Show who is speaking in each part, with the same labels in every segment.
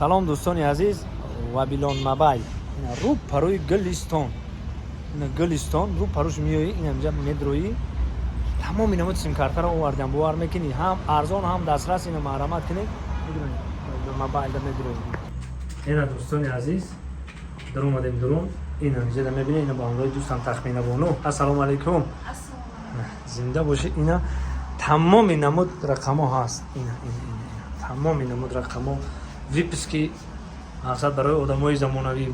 Speaker 1: Салом, дӯстони азиз. Вабилон Мобайл ина рӯ парои Гулистон, ина Гулистон рӯ парош меоӣ, ина инҷа медроӣ, тамоми намуд симкартаро овардам. Бовар мекунӣ, ҳам арзон, ҳам дастрас. Ина марҳамат кунед, мобайлда медроӣ. Ина, дӯстони азиз, даромадем дурун. Ина инҷа мебинед, ина бо ҳамроҳи дӯстам Тахмина Бону. Ассалому алайкум, зинда бошед. Ина тамоми намуд рақамҳо ҳаст. Ина, ина, ина, ина, тамоми намуд рақамҳо, выпуски, мақсад, барои одамои замонавӣ,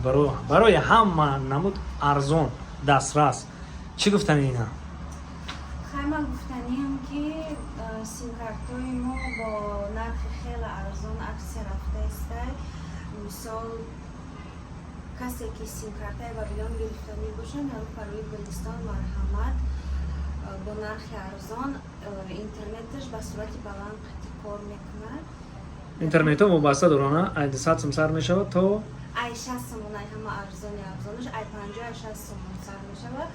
Speaker 1: барои ҳама намуд, арзон, дастрас. Чӣ гуфтани ина?
Speaker 2: Хайма, гуфтаниам, ки симкартҳои мо бо нархи хеле арзон, аксия рафтаистай. Мисол, касе ки симкартаи Вавилон гирифтанӣ бошад, ҳар парои Гулистон марҳамат, бо нархи арзон, интернеташ ба суръати баланд қати кор мекунад.
Speaker 1: Интернетҳо вобаста дорона, ай 200 сум сар мешавад то
Speaker 2: Ай 60 сомон, ай ҳама арзони арзонаш ай 50, ай 60 сомон сар мешавад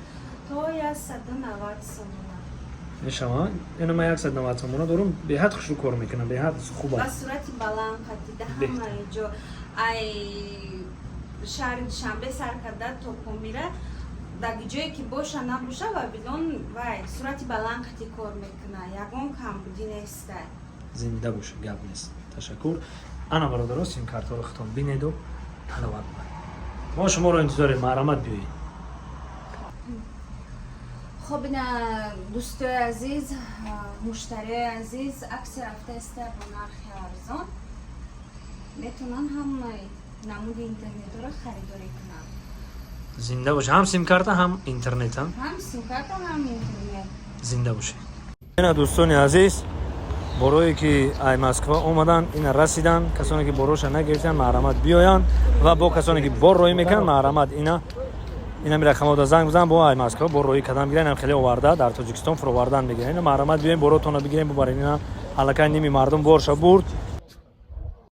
Speaker 2: то 190 сомона.
Speaker 1: Мешавад. Ина ман 190 сомона дорум, беҳад хушрӯ кор мекунам, беҳад хуб
Speaker 2: ба
Speaker 1: аст.
Speaker 2: Суръати баланд қати да
Speaker 1: Беҳтар.
Speaker 2: ҳамаи ҷо, ай шаҳри Душанбе сар карда то Помира, дар ҷое ки боша набоша, Вавилон вай суръати баланд қати кор мекунад, ягон камбудӣ нестай.
Speaker 1: Зинда боша, гап нест, ташаккур. Ана, бародаро, симкартҳоро худтон бинеду ҳаловат бад. Мо шуморо интизорем, марҳамат, биёед.
Speaker 2: Хоб, ина, дӯстои азиз, муштариои азиз, аксия рафтаиста, бо нархи арзон метавонанд ҳамаи намуди интернетҳоро харидорӣ кунанд.
Speaker 1: Зинда боша, ҳам симкарта, ҳам интернет, ҳам
Speaker 2: Ҳам симкарта, ҳам интернет.
Speaker 1: Зинда бошед. Ина, дӯстони азиз, борое ки ай Москва омаданд, ина расиданд. Касоне ки бороша нагирифтанд, марҳамат, биёянд ва бо касоне ки бор роҳӣ мекунанд, марҳамат, ина инами рақамода занг бизан, бо ай Москва бор роҳӣ кардан бигиранд. Инам хеле оварда, дар Тоҷикистон фуровардан мегиранд. Ина, марҳамат, биёем, боротонро бигирем, бубарем. Ина аллакай ними мардум борша бурд.